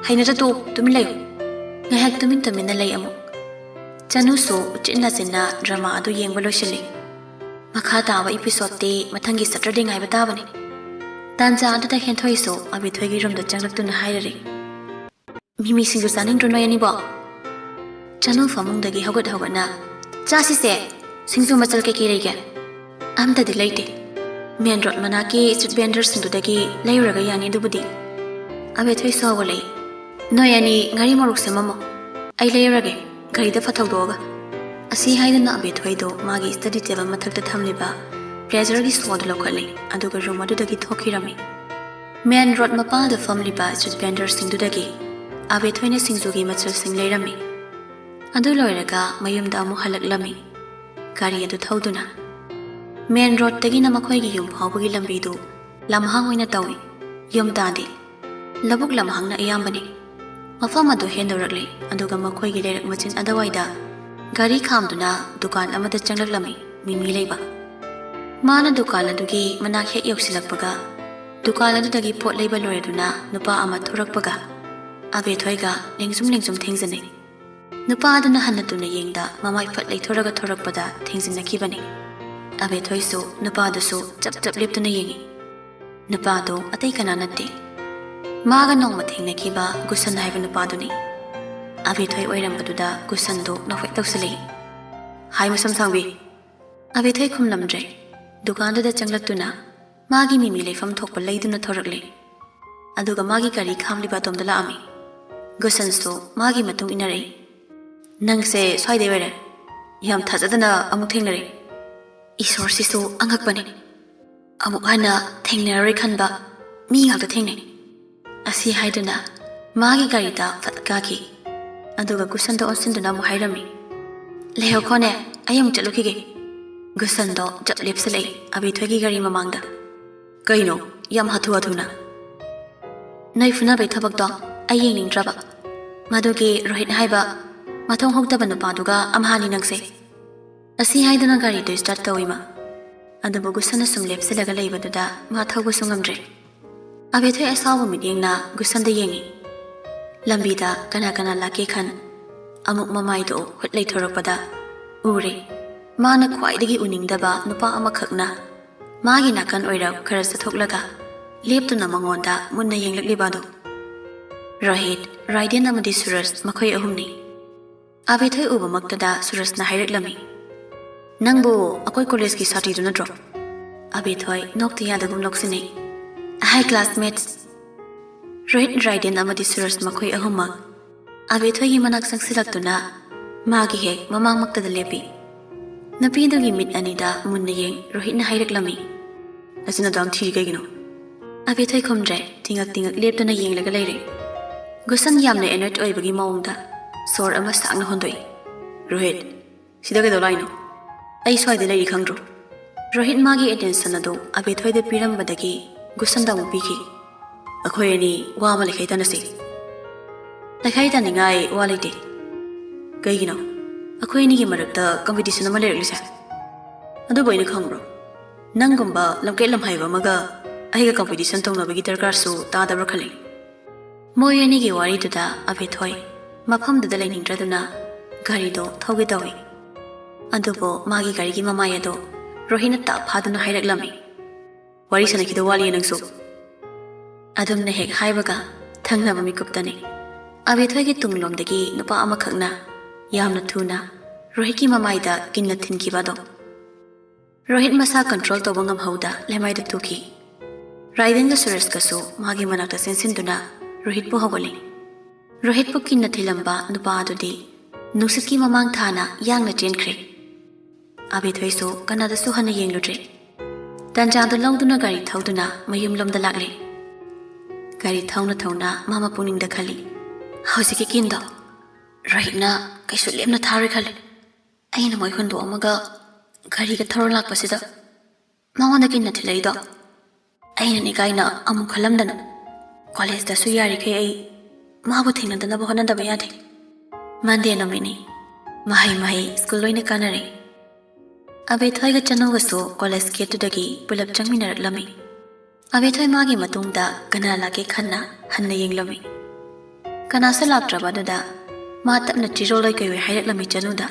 "ꯍꯩꯅꯗ꯭ꯔ ꯇꯣꯛꯎ, ꯇꯨꯃꯤꯟ ꯂꯩꯌꯨ꯫" ꯉꯥꯏꯍꯥꯛ ꯇꯨꯃꯤꯟ ꯇꯨꯃꯤꯟꯅ ꯂꯩ ꯑꯃꯨꯛ꯫ ꯆꯅꯨꯁꯨ ꯎꯆꯤꯟ ꯅꯥꯆꯤꯟꯅ ꯗ꯭ꯔꯃꯥ ꯑꯗꯨ ꯌꯦꯡꯕ ꯂꯣꯏꯁꯤꯜꯂꯤ꯫ ꯃꯈꯥ ꯇꯥꯕ ꯏꯄꯤꯁꯣꯗꯇꯤ ꯃꯊꯪꯒꯤ ꯁꯇꯔꯗꯦ ꯉꯥꯏꯕ ꯇꯥꯕꯅꯤ꯫ ꯇꯥꯟꯖꯥ ꯑꯗꯨꯗ ꯍꯦꯟꯊꯣꯏꯁꯨ ꯑꯕꯦꯊꯣꯏꯒꯤ ꯔꯨꯝꯗ ꯆꯪꯂꯛꯇꯨꯅ ꯍꯥꯏꯔꯔꯤ꯫ "ꯃꯤꯃꯤ ꯁꯤꯡꯖꯨ ꯆꯥꯅꯤꯡꯗ꯭ꯔꯣ ꯅꯣꯏ ꯑꯅꯤꯕꯣ?" ꯆꯅꯨ ꯐꯃꯨꯡꯗꯒꯤ ꯍꯧꯒꯠ ꯍꯧꯒꯠꯅ, "ꯆꯥꯁꯤꯁꯦ, ꯁꯤꯡꯖꯨ ꯃꯆꯜ ꯀꯩꯀꯩ ꯂꯩꯒꯦ?" "ꯑꯝꯇꯗꯤ ꯂꯩꯇꯦ꯫ ꯃꯦꯟ ꯔꯣꯗ ꯃꯅꯥꯛꯀꯤ ꯁ꯭ꯇ꯭ꯔꯤꯠ ꯚꯦꯟꯗꯔꯁꯤꯡꯗꯨꯗꯒꯤ ꯂꯩꯔꯨꯔꯒ ꯌꯥꯅꯤ ꯑꯗꯨꯕꯨꯗꯤ꯫" ꯑꯕꯦꯊꯣꯏꯁꯨ ꯍꯧꯒꯠꯂꯛꯏ꯫ "ꯅꯣꯏ ꯑꯅꯤ ꯉꯥꯔꯤ ꯃꯣꯔꯣꯛ ꯁꯦꯝꯃꯝꯃꯣ, ꯑꯩ ꯂꯩꯔꯨꯔꯒꯦ, ꯒꯥꯔꯤꯗ ꯐꯠ ꯊꯧꯗꯣꯛꯑꯒ꯫" ꯑꯁꯤ ꯍꯥꯏꯗꯨꯅ ꯑꯕꯦꯊꯣꯏꯗꯣ ꯃꯥꯒꯤ ꯁ꯭ꯇꯗꯤ ꯇꯦꯕꯜ ꯃꯊꯛꯇ ꯊꯝꯂꯤꯕ ꯕ꯭ꯂꯦꯖꯔꯒꯤ ꯁꯣꯗꯨ ꯂꯧꯈꯠꯂꯤ, ꯑꯗꯨꯒ ꯔꯨꯝ ꯑꯗꯨꯗꯒꯤ ꯊꯣꯛꯈꯤꯔꯝꯃꯤ꯫ ꯃꯦꯟ ꯔꯣꯗ ꯃꯄꯥꯟꯗ ꯐꯝꯂꯤꯕ ꯁ꯭ꯇ꯭ꯔꯤꯠ ꯚꯦꯟꯗꯔꯁꯤꯡꯗꯨꯗꯒꯤ ꯑꯕꯦꯊꯣꯏꯅ ꯁꯤꯡꯖꯨꯒꯤ ꯃꯆꯜꯁꯤꯡ ꯂꯩꯔꯝꯃꯤ꯫ ꯑꯗꯨ ꯂꯣꯏꯔꯒ ꯃꯌꯨꯝꯗ ꯑꯃꯨꯛ ꯍꯜꯂꯛꯂꯝꯃꯤ, ꯒꯥꯔꯤ ꯑꯗꯨ ꯊꯧꯗꯨꯅ꯫ ꯃꯦꯟ ꯔꯣꯗꯇꯒꯤꯅ ꯃꯈꯣꯏꯒꯤ ꯌꯨꯝ ꯐꯥꯎꯕꯒꯤ ꯂꯝꯕꯤꯗꯨ ꯂꯝꯍꯥꯡ ꯑꯣꯏꯅ ꯇꯧꯏ, ꯌꯨꯝ ꯇꯥꯗꯦ꯫ ꯂꯧꯕꯨꯛ ꯂꯝꯍꯥꯡꯅ ꯑꯌꯥꯝꯕꯅꯤ꯫ ꯃꯐꯝ ꯑꯗꯨ ꯍꯦꯟꯗꯧꯔꯛꯂꯦ, ꯑꯗꯨꯒ ꯃꯈꯣꯏꯒꯤ ꯂꯩꯔꯛ ꯃꯆꯤꯟ ꯑꯗꯨꯋꯥꯏꯗ ꯒꯥꯔꯤ ꯈꯥꯝꯗꯨꯅ ꯗꯨꯀꯥꯟ ꯑꯃꯗ ꯆꯪꯂꯛꯂꯝꯃꯤ ꯃꯤꯃꯤ ꯂꯩꯕ꯫ ꯃꯥꯅ ꯗꯨꯀꯥꯟ ꯑꯗꯨꯒꯤ ꯃꯅꯥꯛ ꯍꯦꯛ ꯌꯧꯁꯤꯜꯂꯛꯄꯒ, ꯗꯨꯀꯥꯟ ꯑꯗꯨꯗꯒꯤ ꯄꯣꯠ ꯂꯩꯕ ꯂꯣꯏꯔꯗꯨꯅ ꯅꯨꯄꯥ ꯑꯃ ꯊꯣꯔꯛꯄꯒ, ꯑꯕꯦꯊꯣꯏꯒ ꯂꯦꯡꯖꯨꯝ ꯂꯦꯡꯖꯨꯝ ꯊꯦꯡꯖꯅꯩ꯫ ꯅꯨꯄꯥ ꯑꯗꯨꯅ ꯍꯟꯅ ꯇꯨꯅ ꯌꯦꯡꯗ ꯃꯃꯥꯏ ꯐꯠ ꯂꯩꯊꯣꯔꯒ ꯊꯣꯔꯛꯄꯗ ꯊꯦꯡꯖꯤꯟꯅꯈꯤꯕꯅꯤ꯫ ꯑꯕꯦꯊꯣꯏꯁꯨ ꯅꯨꯄꯥꯗꯨꯁꯨ ꯆꯞ ꯆꯞ ꯂꯦꯞꯇꯨꯅ ꯌꯦꯡꯉꯤ꯫ ꯅꯨꯄꯥꯗꯨ ꯑꯇꯩ ꯀꯅꯥ ꯅꯠꯇꯦ, ꯃꯥꯒ ꯅꯣꯡꯃ ꯊꯦꯡꯅꯈꯤꯕ ꯒꯨꯁꯟ ꯍꯥꯏꯕ ꯅꯨꯄꯥꯗꯨꯅꯤ꯫ ꯑꯕꯦꯊꯣꯏ ꯑꯣꯏꯔꯝꯕꯗꯨꯗ ꯒꯨꯁꯟꯗꯨ ꯅꯣꯛꯐꯦꯠ ꯇꯧꯁꯤꯜꯂꯛꯏ꯫ "ꯍꯥꯏ, ꯃꯁꯝ ꯁꯥꯡꯕꯤ!" ꯑꯕꯦꯊꯣꯏ ꯈꯨꯝꯂꯝꯗ꯭ꯔꯦ꯫ ꯗꯨꯀꯥꯟꯗꯨꯗ ꯆꯪꯂꯛꯇꯨꯅ ꯃꯥꯒꯤ ꯃꯤꯃꯤ ꯂꯩꯐꯝ ꯊꯣꯛꯄ ꯂꯩꯗꯨꯅ ꯊꯣꯔꯛꯂꯦ꯫ ꯑꯗꯨꯒ ꯃꯥꯒꯤ ꯒꯥꯔꯤ ꯈꯥꯝꯂꯤꯕ ꯑꯗꯣꯝꯗ ꯂꯥꯛꯑꯝꯃꯤ꯫ ꯒꯨꯁꯟꯁꯨ ꯃꯥꯒꯤ ꯃꯇꯨꯡ ꯏꯟꯅꯔꯛꯏ꯫ "ꯅꯪꯁꯦ ꯁ꯭ꯋꯥꯏꯗꯩ ꯑꯣꯏꯔꯦ? ꯌꯥꯝ ꯊꯥꯖꯗꯅ ꯑꯃꯨꯛ ꯊꯦꯡꯅꯔꯦ꯫ ꯏꯁꯣꯔꯁꯤꯁꯨ ꯑꯉꯛꯄꯅꯤ꯫ ꯑꯃꯨꯛ ꯍꯟꯅ ꯊꯦꯡꯅꯔꯔꯣꯏ ꯈꯟꯕ ꯃꯤ ꯉꯥꯛꯇ ꯊꯦꯡꯅꯩ꯫" ꯑꯁꯤ ꯍꯥꯏꯗꯨꯅ ꯃꯥꯒꯤ ꯒꯥꯔꯤꯗ ꯐꯠ ꯀꯥꯈꯤ꯫ ꯑꯗꯨꯒ ꯒꯨꯁꯟꯗ ꯑꯣꯟꯁꯤꯟꯗꯨꯅ ꯑꯃꯨꯛ ꯍꯥꯏꯔꯝꯃꯤ, "ꯂꯩꯍꯧꯈꯣꯅꯦ, ꯑꯩ ꯑꯃꯨꯛ ꯆꯠꯂꯨꯈꯤꯒꯦ꯫" ꯒꯨꯁꯟꯗꯣ ꯆꯞ ꯂꯦꯞꯁꯤꯜꯂꯛꯏ ꯑꯕꯦꯊꯣꯏꯒꯤ ꯒꯥꯔꯤ ꯃꯃꯥꯡꯗ꯫ "ꯀꯩꯅꯣ, ꯌꯥꯝ ꯍꯥꯊꯨ ꯍꯥꯊꯨꯅ?" "ꯅꯣꯏ ꯐꯨꯅꯕꯩ ꯊꯕꯛꯇꯣ ꯑꯩ ꯌꯦꯡꯅꯤꯡꯗ꯭ꯔꯕ꯫ ꯃꯗꯨꯒꯤ ꯔꯣꯍꯤꯠ ꯍꯥꯏꯕ ꯃꯊꯣꯡ ꯍꯧꯗꯕ ꯅꯨꯄꯥꯗꯨꯒ ꯑꯝꯍꯥꯅꯤ ꯅꯪꯁꯦ꯫" ꯑꯁꯤ ꯍꯥꯏꯗꯨꯅ ꯒꯥꯔꯤꯗꯨ ꯁ꯭ꯇꯥꯔꯠ ꯇꯧꯏ ꯃꯥ꯫ ꯑꯗꯨꯕꯨ ꯒꯨꯁꯟꯅ ꯁꯨꯝ ꯂꯦꯞꯁꯤꯜꯂꯒ ꯂꯩꯕꯗꯨꯗ ꯃꯥ ꯊꯧꯕꯁꯨ ꯉꯝꯗ꯭ꯔꯦ꯫ ꯑꯕꯦꯊꯣꯏ ꯑꯁꯥꯎꯕ ꯃꯤꯠꯌꯦꯡꯅ ꯒꯨꯁꯟꯗ ꯌꯦꯡꯉꯤ꯫ ꯂꯝꯕꯤꯗ ꯀꯅꯥ ꯀꯅꯥ ꯂꯥꯛꯀꯦ ꯈꯟ ꯑꯃꯨꯛ ꯃꯃꯥꯏꯗꯨ ꯍꯨꯠ ꯂꯩꯊꯣꯔꯛꯄꯗ ꯎꯔꯦ꯫ ꯃꯥꯅ ꯈ꯭ꯋꯥꯏꯗꯒꯤ ꯎꯅꯤꯡꯗꯕ ꯅꯨꯄꯥ ꯑꯃꯈꯛꯅ ꯃꯥꯒꯤ ꯅꯥꯀꯟ ꯑꯣꯏꯔꯞ ꯈꯔ ꯆꯠꯊꯣꯛꯂꯒ ꯂꯦꯞꯇꯨꯅ ꯃꯉꯣꯟꯗ ꯃꯨꯟꯅ ꯌꯦꯡꯂꯛꯂꯤꯕ ꯑꯗꯨ꯫ ꯔꯣꯍꯤꯠ, ꯔꯥꯏꯗꯦꯟ ꯑꯃꯗꯤ ꯁꯨꯔꯖ ꯃꯈꯣꯏ ꯑꯍꯨꯝꯅꯤ꯫ ꯑꯕꯦꯊꯣꯏ ꯎꯕꯃꯛꯇꯗ ꯁꯨꯔꯖꯅ ꯍꯥꯏꯔꯛꯂꯝꯃꯤ, "ꯅꯪꯕꯨ ꯑꯩꯈꯣꯏ ꯀꯣꯂꯦꯖꯀꯤ ꯁꯥꯇ꯭ꯔꯤꯗꯨ ꯅꯠꯇ꯭ꯔꯣ?" ꯑꯕꯦꯊꯣꯏ ꯅꯣꯛꯇ ꯌꯥꯗꯒꯨꯝ ꯅꯣꯛꯁꯤꯟꯅꯩ꯫ "ꯑꯍꯥꯏ ꯀ꯭ꯂꯥꯁꯃꯦꯠꯁ꯫" ꯔꯣꯍꯤꯠ, ꯔꯥꯏꯗꯦꯟ ꯑꯃꯗꯤ ꯁꯨꯔꯖ ꯃꯈꯣꯏ ꯑꯍꯨꯝꯃꯛ ꯑꯕꯦꯊꯣꯏꯒꯤ ꯃꯅꯥꯛ ꯆꯪꯁꯤꯜꯂꯛꯇꯨꯅ ꯃꯥꯒꯤ ꯍꯦꯛ ꯃꯃꯥꯡꯃꯛꯇꯗ ꯂꯦꯞꯄꯤ꯫ ꯅꯨꯄꯤꯗꯨꯒꯤ ꯃꯤꯠ ꯑꯅꯤꯗ ꯃꯨꯟꯅ ꯌꯦꯡ ꯔꯣꯍꯤꯠꯅ ꯍꯥꯏꯔꯛꯂꯝꯃꯤ, "ꯅꯆꯤꯟ ꯑꯗꯨꯌꯥꯝ ꯊꯤꯔꯤ ꯀꯩꯒꯤꯅꯣ?" ꯑꯕꯦꯊꯣꯏ ꯈꯨꯝꯗ꯭ꯔꯦ, ꯇꯤꯉꯛ ꯇꯤꯉꯛ ꯂꯦꯞꯇꯨꯅ ꯌꯦꯡꯂꯒ ꯂꯩꯔꯦ꯫ ꯒꯨꯁꯟ ꯌꯥꯝꯅ ꯑꯦꯅꯣꯏꯠ ꯑꯣꯏꯕꯒꯤ ꯃꯑꯣꯡꯗ ꯁꯣꯔ ꯑꯃ ꯁꯥꯡꯅ ꯍꯣꯟꯗꯣꯛꯏ꯫ "ꯔꯣꯍꯤꯠ, ꯁꯤꯗ ꯀꯩꯗꯧ ꯂꯥꯛꯏꯅꯣ? ꯑꯩ ꯁ꯭ꯋꯥꯏꯗ ꯂꯩꯔꯤ ꯈꯪꯗ꯭ꯔꯣ?" ꯔꯣꯍꯤꯠ ꯃꯥꯒꯤ ꯑꯦꯇꯦꯟꯁꯟ ꯑꯗꯨ ꯑꯕꯦꯊꯣꯏꯗ ꯄꯤꯔꯝꯕꯗꯒꯤ ꯒꯨꯁꯟꯗ ꯑꯃꯨꯛ ꯄꯤꯈꯤ꯫ "ꯑꯩꯈꯣꯏ ꯑꯅꯤ ꯋꯥ ꯑꯃ ꯂꯩꯈꯥꯏ ꯇꯥꯟꯅꯁꯤ꯫" "ꯂꯩꯈꯥꯏ ꯇꯥꯅꯤꯡꯉꯥꯏ ꯋꯥ ꯂꯩꯇꯦ꯫ ꯀꯩꯒꯤꯅꯣ ꯑꯩꯈꯣꯏ ꯑꯅꯤꯒꯤ ꯃꯔꯛꯇ ꯀꯝꯄꯤꯇꯤꯁꯟ ꯑꯃ ꯂꯩꯔꯛꯂꯤꯁꯦ? ꯑꯗꯨꯕꯨ ꯑꯩꯅ ꯈꯪꯕ꯭ꯔꯣ? ꯅꯪꯒꯨꯝꯕ ꯂꯝꯀꯦꯠ ꯂꯝꯍꯩꯕ ꯑꯃꯒ ꯑꯩꯒ ꯀꯝꯄꯤꯇꯤꯁꯟ ꯇꯧꯅꯕꯒꯤ ꯗꯔꯀꯥꯔꯁꯨ ꯇꯥꯗꯕ꯭ꯔꯥ ꯈꯜꯂꯤ꯫" ꯃꯣꯏ ꯑꯅꯤꯒꯤ ꯋꯥꯔꯤꯗꯨꯗ ꯑꯕꯦꯊꯣꯏ ꯃꯐꯝꯗꯨꯗ ꯂꯩꯅꯤꯡꯗ꯭ꯔꯗꯨꯅ ꯒꯥꯔꯤꯗꯣ ꯊꯧꯒꯦ ꯇꯧꯏ꯫ ꯑꯗꯨꯕꯨ ꯃꯥꯒꯤ ꯒꯥꯔꯤꯒꯤ ꯃꯃꯥꯏ ꯑꯗꯣ ꯔꯣꯍꯤꯠꯅ ꯇꯥꯞ ꯐꯥꯗꯨꯅ ꯍꯥꯏꯔꯛꯂꯝꯃꯤ꯫ "ꯋꯥꯔꯤ ꯁꯥꯟꯅꯈꯤꯗ ꯋꯥꯠꯂꯤꯌꯦ ꯅꯪꯁꯨ?" ꯑꯗꯨꯝꯅ ꯍꯦꯛ ꯍꯥꯏꯕꯒ ꯊꯪꯅꯕ ꯃꯤꯀꯨꯞꯇꯅꯤ ꯑꯕꯦꯊꯣꯏꯒꯤ ꯇꯨꯡꯂꯣꯝꯗꯒꯤ ꯅꯨꯄꯥ ꯑꯃꯈꯛꯅ ꯌꯥꯝꯅ ꯊꯨꯅ ꯔꯣꯍꯤꯠꯀꯤ ꯃꯃꯥꯏꯗ ꯀꯤꯟꯅ ꯊꯤꯟꯈꯤꯕ ꯑꯗꯣ꯫ ꯔꯣꯍꯤꯠ ꯃꯁꯥ ꯀꯟꯇ꯭ꯔꯣꯜ ꯇꯧꯕ ꯉꯝꯍꯧꯗ ꯂꯩꯃꯥꯏꯗ ꯇꯨꯈꯤ꯫ ꯔꯥꯏꯗꯦꯟꯒ ꯁꯨꯔꯦꯁꯀꯁꯨ ꯃꯥꯒꯤ ꯃꯅꯥꯛꯇ ꯆꯦꯟꯁꯤꯟꯗꯨꯅ ꯔꯣꯍꯤꯠꯄꯨ ꯍꯧꯒꯠꯂꯤ꯫ ꯔꯣꯍꯤꯠꯄꯨ ꯀꯤꯟꯅ ꯊꯤꯜꯂꯝꯕ ꯅꯨꯄꯥ ꯑꯗꯨꯗꯤ ꯅꯨꯡꯁꯤꯠꯀꯤ ꯃꯃꯥꯡ ꯊꯥꯅ ꯌꯥꯡꯅ ꯆꯦꯟꯈ꯭ꯔꯦ꯫ ꯑꯕꯦꯊꯣꯏꯁꯨ ꯀꯅꯥꯗꯁꯨ ꯍꯟꯅ ꯌꯦꯡꯂꯨꯗ꯭ꯔꯦ꯫ ꯇꯟꯖꯥꯗꯨ ꯂꯧꯗꯨꯅ ꯒꯥꯔꯤ ꯊꯧꯗꯨꯅ ꯃꯌꯨꯝꯂꯣꯝꯗ ꯂꯥꯛꯂꯦ꯫ ꯒꯥꯔꯤ ꯊꯧꯅ ꯊꯧꯅ ꯃꯥ ꯃꯄꯨꯛꯅꯤꯡꯗ ꯈꯜꯂꯤ, "ꯍꯧꯖꯤꯛꯀꯤ ꯀꯤꯟꯗꯣ ꯔꯣꯍꯤꯠꯅ ꯀꯩꯁꯨ ꯂꯦꯝꯅ ꯊꯥꯔꯣꯏ ꯈꯜꯂꯤ꯫ ꯑꯩꯅ ꯃꯣꯏ ꯍꯨꯟꯗꯣꯛꯑꯝꯃꯒ ꯒꯥꯔꯤꯒ ꯊꯧꯔ ꯂꯥꯛꯄꯁꯤꯗ ꯃꯉꯣꯟꯗ ꯀꯤꯟꯅ ꯊꯤꯜꯂꯛꯏꯗꯣ ꯑꯩꯅꯅꯤ ꯀꯥꯏꯅ ꯑꯃꯨꯛ ꯈꯜꯂꯝꯗꯅ꯫ ꯀꯣꯂꯦꯖꯇꯁꯨ ꯌꯥꯔꯤꯈꯩ ꯑꯩ ꯃꯥꯕꯨ ꯊꯦꯡꯅꯗꯅꯕ ꯍꯣꯠꯅꯗꯕ ꯌꯥꯗꯦ꯫ ꯃꯟꯗꯦ ꯅꯨꯃꯤꯠꯅꯤ꯫ ꯃꯍꯩ ꯃꯍꯩ ꯁ꯭ꯀꯨꯜ ꯂꯣꯏꯅ ꯀꯥꯟꯅꯔꯦ꯫" ꯑꯕꯦꯊꯣꯏꯒ ꯆꯅꯨꯒꯁꯨ ꯀꯣꯂꯦꯖ ꯒꯦꯠꯇꯨꯗꯒꯤ ꯄꯨꯂꯞ ꯆꯪꯃꯤꯟꯅꯔꯛꯂꯝꯃꯤ꯫ ꯑꯕꯦꯊꯣꯏ ꯃꯥꯒꯤ ꯃꯇꯨꯡꯗ ꯀꯅꯥ ꯂꯥꯛꯀꯦ ꯈꯟꯅ ꯍꯟꯅ ꯌꯦꯡꯂꯝꯃꯤ꯫ ꯀꯅꯥꯁꯨ ꯂꯥꯛꯇ꯭ꯔꯕ ꯑꯗꯨꯗ ꯃꯥ ꯇꯞꯅ ꯆꯤꯔꯣꯜꯂꯣꯏ ꯀꯩꯑꯣꯏ ꯍꯥꯏꯔꯛꯂꯝꯃꯤ ꯆꯅꯨꯗ,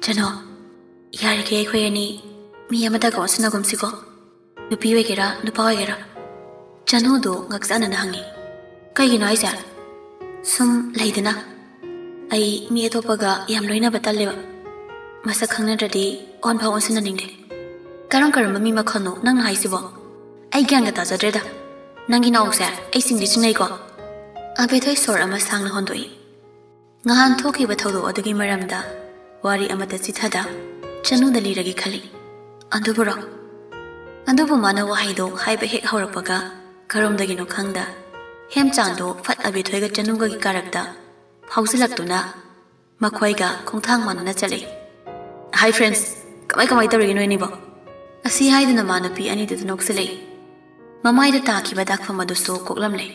"ꯆꯅꯨ, ꯌꯥꯔꯤꯈꯩ ꯑꯩꯈꯣꯏ ꯑꯅꯤ ꯃꯤ ꯑꯃꯠꯇꯒ ꯑꯣꯟꯁꯤꯟꯅꯒꯨꯝꯁꯤꯀꯣ, ꯅꯨꯄꯤ ꯑꯣꯏꯒꯦꯔꯥ ꯅꯨꯄꯥ ꯑꯣꯏꯒꯦꯔꯥ꯫" ꯆꯅꯨꯗꯨ ꯉꯛꯆꯥꯟꯅꯅ ꯍꯪꯉꯤ, "ꯀꯩꯒꯤꯅꯣ ꯍꯥꯏꯁꯦ?" "ꯁꯨꯝ ꯂꯩꯗꯅ, ꯑꯩ ꯃꯤ ꯑꯇꯣꯞꯄꯒ ꯌꯥꯝ ꯂꯣꯏꯅꯕ ꯇꯜꯂꯦꯕ꯫ ꯃꯁꯛ ꯈꯪꯅꯗ꯭ꯔꯗꯤ ꯑꯣꯟꯐꯥꯎ ꯑꯣꯟꯁꯤꯟꯅꯅꯤꯡꯗꯦ꯫" "ꯀꯔꯝ ꯀꯔꯝꯕ ꯃꯤ ꯃꯈꯜꯅꯣ ꯅꯪꯅ ꯍꯥꯏꯁꯤꯕꯣ? ꯑꯩ ꯒ꯭ꯌꯥꯟꯒ ꯇꯥꯖꯗ꯭ꯔꯦꯗ꯫ ꯅꯪꯒꯤ ꯅꯥꯎꯁꯦ ꯑꯩ ꯆꯤꯡꯗꯤ ꯆꯤꯡꯅꯩꯀꯣ꯫" ꯑꯕꯦꯊꯣꯏ ꯁꯣꯔ ꯑꯃ ꯁꯥꯡꯅ ꯍꯣꯟꯗꯣꯛꯏ꯫ ꯉꯍꯥꯟ ꯊꯣꯛꯈꯤꯕ ꯊꯧꯗꯣꯛ ꯑꯗꯨꯒꯤ ꯃꯔꯝꯗ ꯋꯥꯔꯤ ꯑꯃꯠꯇ ꯆꯤꯊꯗ ꯆꯅꯨꯗ ꯂꯤꯔꯒꯦ ꯈꯜꯂꯤ꯫ ꯑꯗꯨꯕꯨꯔꯣ? ꯑꯗꯨꯕꯨ ꯃꯥꯅ ꯋꯥꯍꯩꯗꯣ ꯍꯥꯏꯕ ꯍꯦꯛ ꯍꯧꯔꯛꯄꯒ ꯀꯔꯣꯝꯗꯒꯤꯅꯣ ꯈꯪꯗ ꯍꯦꯝꯆꯥꯟꯗꯣ ꯐꯠ ꯑꯕꯦꯊꯣꯏꯒ ꯆꯅꯨꯒꯒꯤ ꯀꯥꯔꯛꯇ ꯐꯥꯎꯖꯤꯜꯂꯛꯇꯨꯅ ꯃꯈꯣꯏꯒ ꯈꯣꯡꯊꯥꯡ ꯃꯥꯟꯅꯅ ꯆꯠꯂꯤ꯫ "Hi friends, ꯀꯃꯥꯏ ꯀꯃꯥꯏ ꯇꯧꯔꯤꯒꯦ ꯅꯣꯏ ꯑꯅꯤꯕꯣ?" ꯑꯁꯤ ꯍꯥꯏꯗꯨꯅ ꯃꯥ ꯅꯨꯄꯤ ꯑꯅꯤꯗꯨꯗ ꯅꯣꯛꯁꯤꯜꯂꯛꯏ꯫ ꯃꯃꯥꯏꯗ ꯇꯥꯈꯤꯕ ꯗꯥꯛꯐꯝ ꯑꯗꯨꯁꯨ ꯀꯣꯛꯂꯝꯂꯦ꯫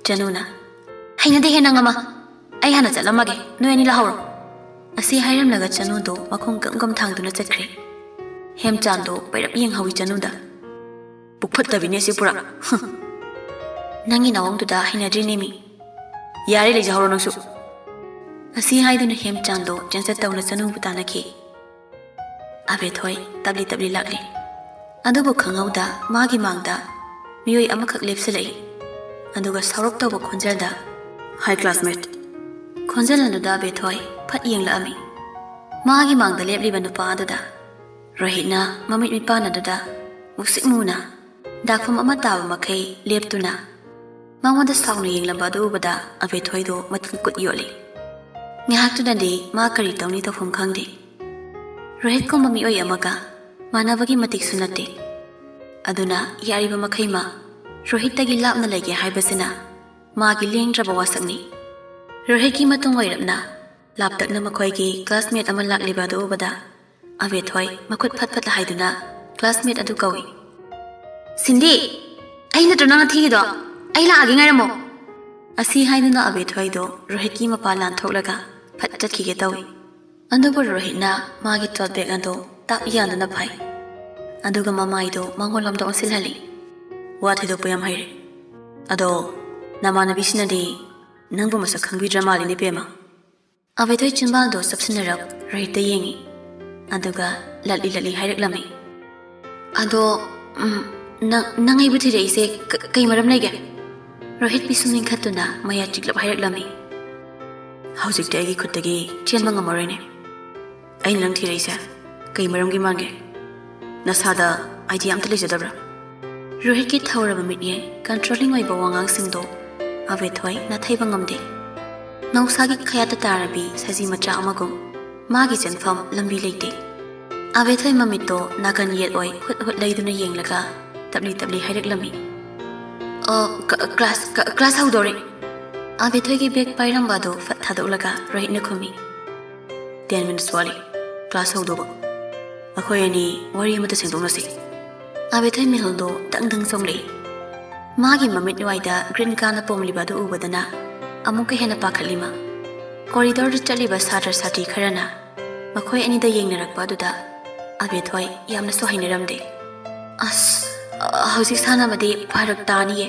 ꯆꯅꯨꯅ, "ꯍꯩꯅꯗꯦꯍꯦ ꯅꯪ ꯑꯃ꯫ ꯑꯩ ꯍꯥꯟꯅ ꯆꯠꯂꯝꯃꯒꯦ, ꯅꯣꯏ ꯑꯅꯤ ꯂꯥꯛꯍꯧꯔꯣ꯫" ꯑꯁꯤ ꯍꯥꯏꯔꯝꯂꯒ ꯆꯅꯨꯗꯣ ꯃꯈꯣꯡ ꯒꯝ ꯒꯝ ꯊꯥꯡꯗꯨꯅ ꯆꯠꯈ꯭ꯔꯦ꯫ ꯍꯦꯝꯆꯥꯟꯗꯣ ꯄꯩꯔꯞ ꯌꯦꯡꯍꯧꯏ ꯆꯅꯨꯗ꯫ "ꯄꯨꯛ ꯐꯠꯇꯕꯤꯅꯦ ꯁꯤ ꯄꯨꯔꯥ꯫ ꯍꯨꯝ꯫ ꯅꯪꯒꯤ ꯅꯥꯎꯑꯣꯡꯗꯨꯗ ꯍꯩꯅꯗ꯭ꯔꯤꯅꯦꯃꯤ꯫ ꯌꯥꯔꯦ, ꯂꯩꯖꯍꯧꯔꯣ ꯅꯪꯁꯨ꯫" ꯑꯁꯤ ꯍꯥꯏꯗꯨꯅ ꯍꯦꯝꯆꯥꯟꯗꯣ ꯆꯦꯟꯆꯠ ꯇꯧꯅ ꯆꯅꯨꯕꯨ ꯇꯥꯟꯅꯈꯤ꯫ ꯑꯕꯦꯊꯣꯏ ꯇꯞꯂꯤ ꯇꯞꯂꯤ ꯂꯥꯛꯂꯤ꯫ ꯑꯗꯨꯕꯨ ꯈꯪꯍꯧꯗ ꯃꯥꯒꯤ ꯃꯥꯡꯗ ꯃꯤꯑꯣꯏ ꯑꯃꯈꯛ ꯂꯦꯞꯁꯤꯜꯂꯛꯏ꯫ ꯑꯗꯨꯒ ꯁꯥꯎꯔꯞ ꯇꯧꯕ ꯈꯣꯟꯖꯦꯜꯗ, "Hi classmate." ꯈꯣꯟꯖꯦꯜ ꯑꯗꯨꯗ ꯑꯕꯦꯊꯣꯏ ꯐꯠ ꯌꯦꯡꯂꯛꯑꯝꯃꯤ꯫ ꯃꯥꯒꯤ ꯃꯥꯡꯗ ꯂꯦꯞꯂꯤꯕ ꯅꯨꯄꯥ ꯑꯗꯨꯗ ꯔꯣꯍꯤꯠꯅ ꯃꯃꯤꯠ ꯃꯤꯄꯥꯟ ꯑꯗꯨꯗ ꯃꯨꯁꯤꯛ ꯃꯨꯅ ꯗꯥꯛꯐꯝ ꯑꯃ ꯇꯥꯕ ꯃꯈꯩ ꯂꯦꯞꯇꯨꯅ ꯃꯉꯣꯟꯗ ꯁꯥꯎꯅ ꯌꯦꯡꯂꯝꯕ ꯑꯗꯨ ꯎꯕꯗ ꯑꯕꯦꯊꯣꯏꯗꯣ ꯃꯇꯤꯟ ꯀꯨꯠ ꯌꯣꯠꯂꯤ꯫ ꯉꯥꯏꯍꯥꯛꯇꯨꯗꯗꯤ ꯃꯥ ꯀꯔꯤ ꯇꯧꯅꯤ ꯇꯧꯐꯝ ꯈꯪꯗꯦ꯫ ꯔꯣꯍꯤꯠꯀꯨꯝꯕ ꯃꯤꯑꯣꯏ ꯑꯃꯒ ꯃꯥꯟꯅꯕꯒꯤ ꯃꯇꯤꯛꯁꯨ ꯅꯠꯇꯦ꯫ ꯑꯗꯨꯅ ꯌꯥꯔꯤꯕ ꯃꯈꯩꯃ ꯔꯣꯍꯤꯠꯇꯒꯤ ꯂꯥꯞꯅ ꯂꯩꯒꯦ ꯍꯥꯏꯕꯁꯤꯅ ꯃꯥꯒꯤ ꯂꯦꯡꯗ꯭ꯔꯕ ꯋꯥꯁꯛꯅꯤ꯫ ꯔꯣꯍꯤꯠꯀꯤ ꯃꯇꯨꯡ ꯑꯣꯏꯔꯞꯅ ꯂꯥꯞꯇꯛꯅ ꯃꯈꯣꯏꯒꯤ classmate ꯑꯃ ꯂꯥꯛꯂꯤꯕ ꯑꯗꯨ ꯎꯕꯗ ꯑꯕꯦꯊꯣꯏ ꯃꯈꯨꯠ ꯐꯠ ꯐꯠ ꯍꯥꯏꯗꯨꯅ classmate ꯑꯗꯨ ꯀꯧꯏ꯫ "ꯁꯤꯟꯗꯤ, ꯑꯩ ꯅꯠꯇ꯭ꯔꯣ ꯅꯪꯅ ꯊꯤꯔꯤꯗꯣ? ꯑꯩ ꯂꯥꯛꯑꯒꯦ, ꯉꯥꯏꯔꯝꯃꯣ!" ꯑꯁꯤ ꯍꯥꯏꯗꯨꯅ ꯑꯕꯦꯊꯣꯏꯗꯣ ꯔꯣꯍꯤꯠꯀꯤ ꯃꯄꯥ ꯂꯥꯟꯊꯣꯛꯂꯒ ꯐꯠ ꯆꯠꯈꯤꯒꯦ ꯇꯧꯏ꯫ ꯑꯗꯨꯕꯨ ꯔꯣꯍꯤꯠꯅ ꯃꯥꯒꯤ tote bag ꯑꯗꯨ ꯇꯥꯞ ꯌꯥꯟꯗꯨꯅ ꯐꯥꯏ꯫ ꯑꯗꯨꯒ ꯃꯃꯥꯏꯗꯣ ꯃꯉꯣꯟꯂꯣꯝꯗ ꯑꯣꯟꯁꯤꯜꯍꯜꯂꯤ꯫ "ꯋꯥ ꯊꯩꯗꯣꯛꯄ ꯌꯥꯝ ꯍꯩꯔꯦ꯫ ꯑꯗꯣ ꯅꯃꯥꯟꯅꯕꯤꯁꯤꯅꯗꯤ ꯅꯪꯕꯨ ꯃꯁꯛ ꯈꯪꯕꯤꯗ꯭ꯔ ꯃꯥꯜꯂꯤꯅꯦ, ꯕꯦꯝꯃ?" ꯑꯕꯦꯊꯣꯏ ꯆꯤꯟꯕꯥꯜꯗꯣ ꯆꯞꯁꯤꯟꯅꯔꯞ ꯔꯣꯍꯤꯠꯇ ꯌꯦꯡꯉꯤ꯫ ꯑꯗꯨꯒ ꯂꯠꯂꯤ ꯂꯠꯂꯤ ꯍꯥꯏꯔꯛꯂꯝꯃꯤ꯫ "ꯑꯗꯣ, ꯎꯝ, ꯅꯪ, ꯅꯪ ꯑꯩꯕꯨ ꯊꯤꯔꯛꯏꯁꯦ ꯀ-, ꯀꯩ ꯃꯔꯝ ꯂꯩꯒꯦ?" ꯔꯣꯍꯤꯠ ꯄꯤꯁꯨꯝ ꯂꯤꯡꯈꯠꯇꯨꯅ ꯃꯌꯥ ꯆꯤꯛꯂꯞ ꯍꯥꯏꯔꯛꯂꯝꯃꯤ꯫ "ꯍꯧꯖꯤꯛꯇꯤ ꯑꯩꯒꯤ ꯈꯨꯠꯇꯒꯤ ꯆꯦꯟꯕ ꯉꯝꯃꯔꯣꯏꯅꯦ꯫ ꯑꯩꯅ ꯅꯪ ꯊꯤꯔꯛꯏꯁꯦ ꯀꯩ ꯃꯔꯝꯒꯤ ꯃꯥꯟꯒꯦ? ꯅꯁꯥꯗ idea ꯑꯝꯇ ꯂꯩꯖꯗꯕ꯭ꯔꯥ?" ꯔꯣꯍꯤꯠꯀꯤ ꯊꯧꯔꯕ ꯃꯤꯠꯌꯦꯡ, controlling ꯑꯣꯏꯕ ꯋꯥꯉꯥꯡꯁꯤꯡꯗꯣ ꯑꯕꯦꯊꯣꯏ ꯅꯥꯊꯩꯕ ꯉꯝꯗꯦ꯫ ꯅꯧꯁꯥꯒꯤ ꯈꯌꯥꯠꯇ ꯇꯥꯔꯕꯤ ꯁꯖꯤ ꯃꯆꯥ ꯑꯃꯒꯨꯝ ꯃꯥꯒꯤ ꯆꯦꯟꯐꯝ ꯂꯝꯕꯤ ꯂꯩꯇꯦ꯫ ꯑꯕꯦꯊꯣꯏ ꯃꯃꯤꯠꯇꯣ ꯅꯥꯀꯟ ꯌꯦꯠ ꯑꯣꯏ ꯍꯨꯠ ꯍꯨꯠ ꯂꯩꯗꯨꯅ ꯌꯦꯡꯂꯒ ꯇꯞꯂꯤ ꯇꯞꯂꯤ ꯍꯥꯏꯔꯛꯂꯝꯃꯤ꯫ "ꯑ, ꯀ-, class, ꯀ-, class ꯍꯧꯗꯣꯔꯦ!" ꯑꯕꯦꯊꯣꯏꯒꯤ bag ꯄꯥꯏꯔꯝꯕ ꯑꯗꯨ ꯐꯠ ꯊꯥꯗꯣꯛꯂꯒ ꯔꯣꯍꯤꯠꯅ ꯈꯨꯝꯃꯤ꯫ "Ten minutes ꯋꯥꯠꯂꯤ class ꯍꯧꯗꯧꯕ꯫ ꯑꯩꯈꯣꯏ ꯑꯅꯤ ꯋꯥꯔꯤ ꯑꯃꯇ ꯁꯦꯡꯗꯣꯛꯅꯁꯤ꯫" ꯑꯕꯦꯊꯣꯏ ꯃꯤꯍꯨꯜꯗꯣ ꯗꯪ ꯗꯪ ꯆꯣꯡꯂꯛꯏ꯫ ꯃꯥꯒꯤ ꯃꯃꯤꯠ ꯋꯥꯏꯗ green ꯀꯥꯅ ꯄꯣꯝꯂꯤꯕ ꯑꯗꯨ ꯎꯕꯗꯅ ꯑꯃꯨꯛꯀ ꯍꯦꯟꯅ ꯄꯥꯈꯠꯂꯤ ꯃꯥ꯫ Corridorꯗ ꯆꯠꯂꯤꯕ ꯁꯥꯇ꯭ꯔ ꯁꯥꯇ꯭ꯔꯤ ꯈꯔꯅ ꯃꯈꯣꯏ ꯑꯅꯤꯗ ꯌꯦꯡꯅꯔꯛꯄ ꯑꯗꯨꯗ ꯑꯕꯦꯊꯣꯏ ꯌꯥꯝꯅꯁꯨ ꯍꯩꯅꯔꯝꯗꯦ꯫ "ꯑꯁ, ꯑ, ꯍꯧꯖꯤꯛ ꯁꯥꯟꯅꯕꯗꯤ ꯐꯔꯛ ꯇꯥꯅꯤꯌꯦ꯫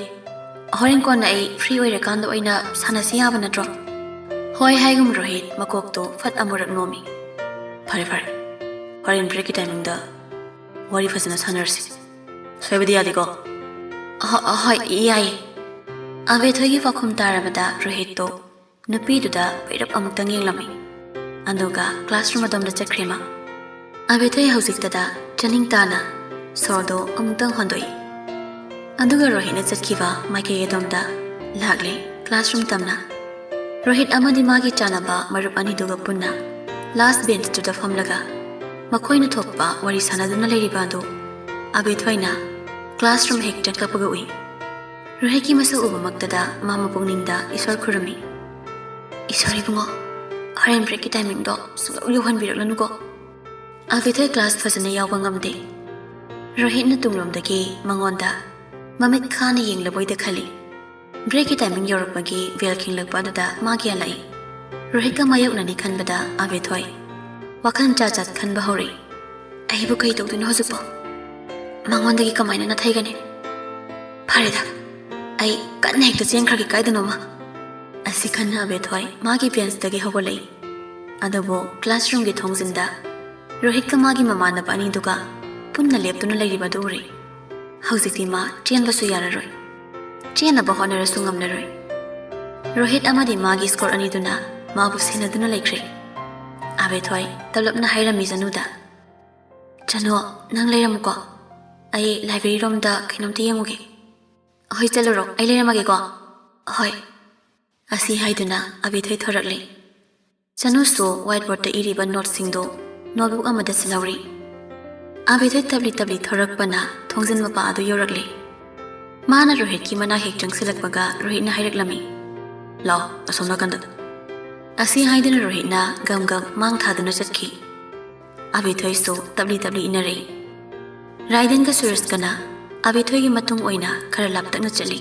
ꯍꯣꯔꯦꯟ ꯀꯣꯟꯅ ꯑꯩ free ꯑꯣꯏꯔꯀꯥꯟꯗ ꯑꯣꯏꯅ ꯁꯥꯟꯅꯁꯤ ꯌꯥꯕ ꯅꯠꯇ꯭ꯔꯣ?" "ꯍꯣꯏ" ꯍꯥꯏꯒꯨꯝ ꯔꯣꯍꯤꯠ ꯃꯀꯣꯛꯇꯣ ꯐꯠ ꯑꯃꯨꯔꯛ ꯅꯣꯝꯃꯤ꯫ "ꯐꯔꯦ, ꯐꯔꯦ꯫ ꯍꯣꯔꯦꯟ ꯕ꯭ꯔꯦꯛꯀꯤ ꯇꯥꯏꯃꯤꯡꯗ ꯋꯥꯔꯤ ꯐꯖꯅ ꯁꯥꯟꯅꯔꯁꯤ꯫ ꯁꯣꯏꯕꯗꯤ ꯌꯥꯗꯦꯀꯣ? ꯑꯍ-, ꯑꯍꯣꯏ, ꯌꯥꯏꯌꯦ꯫ ꯑꯕꯦꯊꯣꯏꯒꯤ ꯋꯥꯈꯨꯝ ꯇꯥꯔꯕꯗ ꯔꯣꯍꯤꯠꯇꯣ ꯅꯨꯄꯤꯗꯨꯗ ꯄꯩꯔꯞ ꯑꯃꯨꯛꯇꯪ ꯌꯦꯡꯂꯝꯃꯤ꯫ ꯑꯗꯨꯒ ꯀ꯭ꯂꯥꯁꯔꯨꯝ ꯑꯗꯣꯝꯗ ꯆꯠꯈ꯭ꯔꯦ ꯃꯥ꯫ ꯑꯕꯦꯊꯣꯏ ꯍꯧꯖꯤꯛꯇꯗ ꯆꯅꯤꯡ ꯇꯥꯅ ꯁꯣꯔꯗꯣ ꯑꯃꯨꯛꯇꯪ ꯍꯣꯟꯗꯣꯛꯏ꯫ ꯑꯗꯨꯒ ꯔꯣꯍꯤꯠꯅ ꯆꯠꯈꯤꯕ ꯃꯥꯏꯀꯩ ꯑꯗꯣꯝꯗ ꯂꯥꯛꯂꯦ ꯀ꯭ꯂꯥꯁꯔꯨꯝ ꯇꯝꯅ꯫ ꯔꯣꯍꯤꯠ ꯑꯃꯗꯤ ꯃꯥꯒꯤ ꯆꯥꯟꯅꯕ ꯃꯔꯨꯞ ꯑꯅꯤꯗꯨꯒ ꯄꯨꯟꯅ ꯂꯥꯁ ꯕꯦꯟꯆꯇꯨꯗ ꯐꯝꯂꯒ ꯃꯈꯣꯏꯅ ꯊꯣꯛꯄ ꯋꯥꯔꯤ ꯁꯥꯟꯅꯗꯨꯅ ꯂꯩꯔꯤꯕ ꯑꯗꯨ ꯑꯕꯦꯊꯣꯏꯅ ꯀ꯭ꯂꯥꯁꯔꯨꯝ ꯍꯦꯛ ꯆꯪꯂꯛꯄꯒ ꯎꯏ꯫ ꯔꯣꯍꯤꯠꯀꯤ ꯃꯁꯛ ꯎꯕꯃꯛꯇꯗ ꯃꯥ ꯃꯄꯨꯛꯅꯤꯡꯗ ꯏꯁꯣꯔ ꯈꯨꯔꯨꯝꯃꯤ꯫ "ꯏꯁꯣꯔ ꯏꯕꯨꯡꯉꯣ, ꯍꯣꯔꯦꯟ ꯕ꯭ꯔꯦꯛꯀꯤ ꯇꯥꯏꯃꯤꯡꯗꯣ ꯁꯨꯡꯌꯧ ꯌꯧꯍꯟꯕꯤꯔꯛꯂꯅꯨꯀꯣ꯫" ꯑꯕꯦꯊꯣꯏ ꯀ꯭ꯂꯥꯁ ꯐꯖꯅ ꯌꯥꯎꯕ ꯉꯝꯗꯦ꯫ ꯔꯣꯍꯤꯠꯅ ꯇꯨꯡꯂꯣꯝꯗꯒꯤ ꯃꯉꯣꯟꯗ ꯃꯃꯤꯠ ꯈꯥꯅ ꯌꯦꯡꯂꯕꯣꯏꯗ ꯈꯜꯂꯤ꯫ ꯕ꯭ꯔꯦꯛꯀꯤ ꯇꯥꯏꯃꯤꯡ ꯌꯧꯔꯛꯄꯒꯤ ꯕꯦꯜ ꯈꯤꯡꯂꯛꯄ ꯑꯗꯨꯗ ꯃꯥ ꯒ꯭ꯌꯥꯟ ꯂꯥꯛꯏ꯫ ꯔꯣꯍꯤꯠꯀ ꯃꯥꯌꯣꯛꯅꯅꯤ ꯈꯟꯕꯗ ꯑꯕꯦꯊꯣꯏ ꯋꯥꯈꯜ ꯆꯥ ꯆꯥꯠ ꯈꯟꯕ ꯍꯧꯔꯛꯏ꯫ "ꯑꯩꯕꯨ ꯀꯩ ꯇꯧꯗꯣꯏꯅꯣ ꯍꯧꯖꯤꯛꯄꯣ? ꯃꯉꯣꯟꯗꯒꯤ ꯀꯃꯥꯏꯅ ꯅꯥꯊꯩꯒꯅꯤ? ꯐꯔꯦꯗ, ꯑꯩ ꯀꯟꯅ ꯍꯦꯛꯇ ꯆꯦꯟꯈ꯭ꯔꯒꯦ ꯀꯥꯏꯗꯅꯣꯃ꯫" ꯑꯁꯤ ꯈꯟꯅ ꯑꯕꯦꯊꯣꯏ ꯃꯥꯒꯤ ꯕꯦꯟꯆꯇꯒꯤ ꯍꯧꯒꯠꯂꯛꯏ꯫ ꯑꯗꯨꯕꯨ ꯀ꯭ꯂꯥꯁꯔꯨꯝꯒꯤ ꯊꯣꯡꯖꯤꯟꯗ ꯔꯣꯍꯤꯠꯀ ꯃꯥꯒꯤ ꯃꯃꯥꯟꯅꯕ ꯑꯅꯤꯗꯨꯒ ꯄꯨꯟꯅ ꯂꯦꯞꯇꯨꯅ ꯂꯩꯔꯤꯕ ꯑꯗꯨ ꯎꯔꯦ꯫ ꯍꯧꯖꯤꯛꯇꯤ ꯃꯥ ꯆꯦꯟꯕꯁꯨ ꯌꯥꯔꯔꯣꯏ꯫ ꯆꯦꯟꯅꯕ ꯍꯣꯠꯅꯔꯁꯨ ꯉꯝꯂꯔꯣꯏ꯫ ꯔꯣꯍꯤꯠ ꯑꯃꯗꯤ ꯃꯥꯒꯤ ꯁ꯭ꯀꯣꯔ ꯑꯅꯤꯗꯨꯅ ꯃꯥꯕꯨ ꯁꯦꯟꯅꯗꯨꯅ ꯂꯩꯈ꯭ꯔꯦ꯫ ꯑꯕꯦꯊꯣꯏ ꯇꯞꯂꯞꯅ ꯍꯥꯏꯔꯝꯃꯤ ꯆꯅꯨꯗ, "ꯆꯅꯨ, ꯅꯪ ꯂꯩꯔꯝꯃꯨꯀꯣ꯫ ꯑꯩ ꯂꯥꯏꯕ꯭ꯔꯦꯔꯤꯔꯣꯝꯗ ꯀꯩꯅꯣꯝꯇ ꯌꯦꯡꯉꯨꯒꯦ꯫" "ꯍꯣꯏ, ꯆꯠꯂꯨꯔꯣ, ꯑꯩ ꯂꯩꯔꯝꯃꯒꯦꯀꯣ꯫" "ꯍꯣꯏ꯫" ꯑꯁꯤ ꯍꯥꯏꯗꯨꯅ ꯑꯕꯦꯊꯣꯏ ꯊꯣꯔꯛꯂꯦ꯫ ꯆꯅꯨꯁꯨ ꯋꯥꯏꯠ ꯕꯣꯔꯗꯇ ꯏꯔꯤꯕ ꯅꯣꯠꯁꯤꯡꯗꯨ ꯅꯣꯠꯕꯨꯛ ꯑꯃꯗ ꯁꯤꯜꯍꯧꯔꯤ꯫ ꯑꯕꯦꯊꯣꯏ ꯇꯞꯂꯤ ꯇꯞꯂꯤ ꯊꯣꯔꯛꯄꯅ ꯊꯣꯡꯖꯤꯟ ꯃꯄꯥ ꯑꯗꯨ ꯌꯧꯔꯛꯂꯦ꯫ ꯃꯥꯅ ꯔꯣꯍꯤꯠꯀꯤ ꯃꯅꯥꯛ ꯍꯦꯛ ꯆꯪꯁꯤꯜꯂꯛꯄꯒ ꯔꯣꯍꯤꯠꯅ ꯍꯥꯏꯔꯛꯂꯝꯃꯤ, "ꯂꯥꯎ, ꯑꯁꯣꯝ ꯅꯥꯀꯟꯗ꯫" ꯑꯁꯤ ꯍꯥꯏꯗꯨꯅ ꯔꯣꯍꯤꯠꯅ ꯒꯝ ꯒꯝ ꯃꯥꯡ ꯊꯥꯗꯨꯅ ꯆꯠꯈꯤ꯫ ꯑꯕꯦꯊꯣꯏꯁꯨ ꯇꯞꯂꯤ ꯇꯞꯂꯤ ꯏꯟꯅꯔꯛꯏ꯫ ꯔꯥꯏꯗꯟꯒ ꯁꯨꯔꯦꯁꯀꯅ ꯑꯕꯦꯊꯣꯏꯒꯤ ꯃꯇꯨꯡ ꯑꯣꯏꯅ ꯈꯔ ꯂꯥꯞꯇꯛꯅ ꯆꯠꯂꯤ꯫